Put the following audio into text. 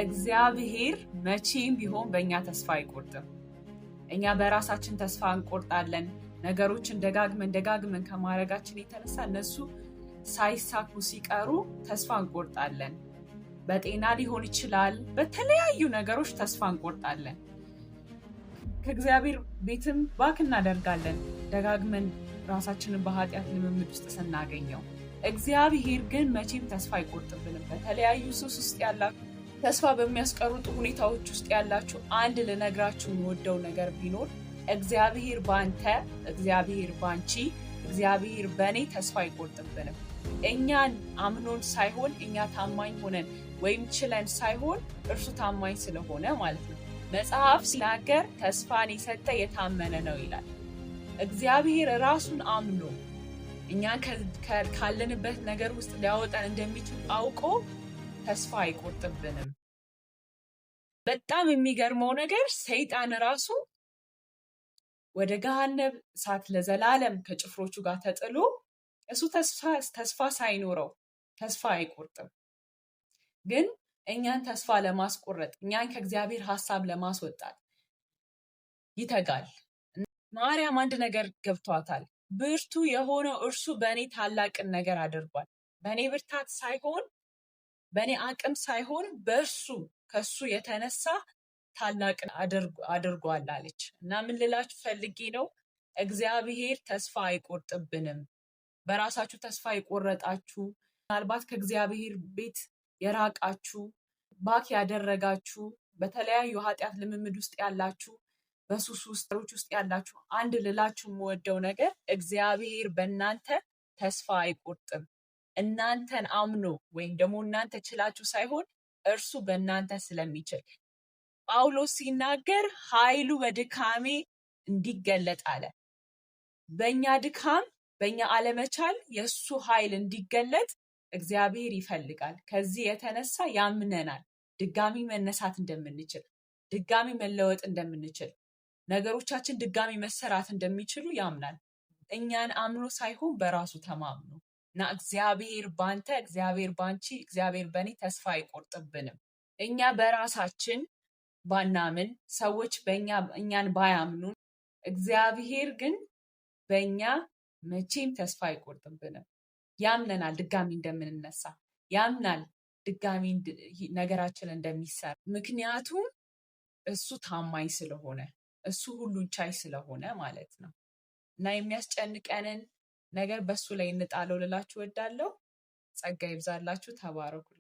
እግዚአብሔር መቼም ቢሆን በእኛ ተስፋ አይቆርጥም። እኛ በራሳችን ተስፋ እንቆርጣለን። ነገሮችን ደጋግመን ደጋግመን ከማድረጋችን የተነሳ እነሱ ሳይሳኩ ሲቀሩ ተስፋ እንቆርጣለን። በጤና ሊሆን ይችላል፣ በተለያዩ ነገሮች ተስፋ እንቆርጣለን። ከእግዚአብሔር ቤትም back እናደርጋለን ደጋግመን ራሳችንን በኃጢአት ልምምድ ውስጥ ስናገኘው። እግዚአብሔር ግን መቼም ተስፋ አይቆርጥብንም። በተለያዩ ሱስ ውስጥ ያላችሁ፣ ተስፋ በሚያስቆርጡ ሁኔታዎች ውስጥ ያላችሁ፣ አንድ ልነግራችሁ የምወደው ነገር ቢኖር እግዚአብሔር በአንተ፣ እግዚአብሔር ባንቺ፣ እግዚአብሔር በእኔ ተስፋ አይቆርጥብንም። እኛን አምኖን ሳይሆን፣ እኛ ታማኝ ሆነን ወይም ችለን ሳይሆን፣ እርሱ ታማኝ ስለሆነ ማለት ነው። መጽሐፍ ሲናገር ተስፋን የሰጠ የታመነ ነው ይላል። እግዚአብሔር ራሱን አምኖ እኛን ካለንበት ነገር ውስጥ ሊያወጣን እንደሚችል አውቆ ተስፋ አይቆርጥብንም። በጣም የሚገርመው ነገር ሰይጣን ራሱ ወደ ገሃነም እሳት ለዘላለም ከጭፍሮቹ ጋር ተጥሎ እሱ ተስፋ ሳይኖረው ተስፋ አይቆርጥም። ግን እኛን ተስፋ ለማስቆረጥ፣ እኛን ከእግዚአብሔር ሀሳብ ለማስወጣት ይተጋል። ማርያም አንድ ነገር ገብቷታል። ብርቱ የሆነው እርሱ በእኔ ታላቅን ነገር አድርጓል። በእኔ ብርታት ሳይሆን፣ በእኔ አቅም ሳይሆን፣ በእርሱ ከእሱ የተነሳ ታላቅን አድርጓል አለች። እና ምን ልላችሁ ፈልጌ ነው፣ እግዚአብሔር ተስፋ አይቆርጥብንም። በራሳችሁ ተስፋ የቆረጣችሁ፣ ምናልባት ከእግዚአብሔር ቤት የራቃችሁ፣ back ያደረጋችሁ፣ በተለያዩ ኃጢአት ልምምድ ውስጥ ያላችሁ፣ በሱስ ውስጥ ያላችሁ፣ አንድ ልላችሁ የምወደው ነገር እግዚአብሔር በእናንተ ተስፋ አይቆርጥም። እናንተን አምኖ ወይም ደግሞ እናንተ ችላችሁ ሳይሆን እርሱ በእናንተ ስለሚችል። ጳውሎስ ሲናገር ኃይሉ በድካሜ እንዲገለጥ አለ። በእኛ ድካም፣ በእኛ አለመቻል የእሱ ኃይል እንዲገለጥ እግዚአብሔር ይፈልጋል። ከዚህ የተነሳ ያምነናል። ድጋሚ መነሳት እንደምንችል፣ ድጋሚ መለወጥ እንደምንችል፣ ነገሮቻችን ድጋሚ መሰራት እንደሚችሉ ያምናል። እኛን አምኖ ሳይሆን በራሱ ተማምኖ። እና እግዚአብሔር ባንተ፣ እግዚአብሔር ባንቺ፣ እግዚአብሔር በእኔ ተስፋ አይቆርጥብንም። እኛ በራሳችን ባናምን፣ ሰዎች በእኛ እኛን ባያምኑን፣ እግዚአብሔር ግን በእኛ መቼም ተስፋ አይቆርጥብንም። ያምነናል ድጋሚ እንደምንነሳ፣ ያምናል ድጋሚ ነገራችን እንደሚሰራ። ምክንያቱም እሱ ታማኝ ስለሆነ፣ እሱ ሁሉን ቻይ ስለሆነ ማለት ነው። እና የሚያስጨንቀንን ነገር በሱ ላይ እንጣለው ልላችሁ እወዳለሁ። ጸጋ ይብዛላችሁ። ተባረኩልኝ።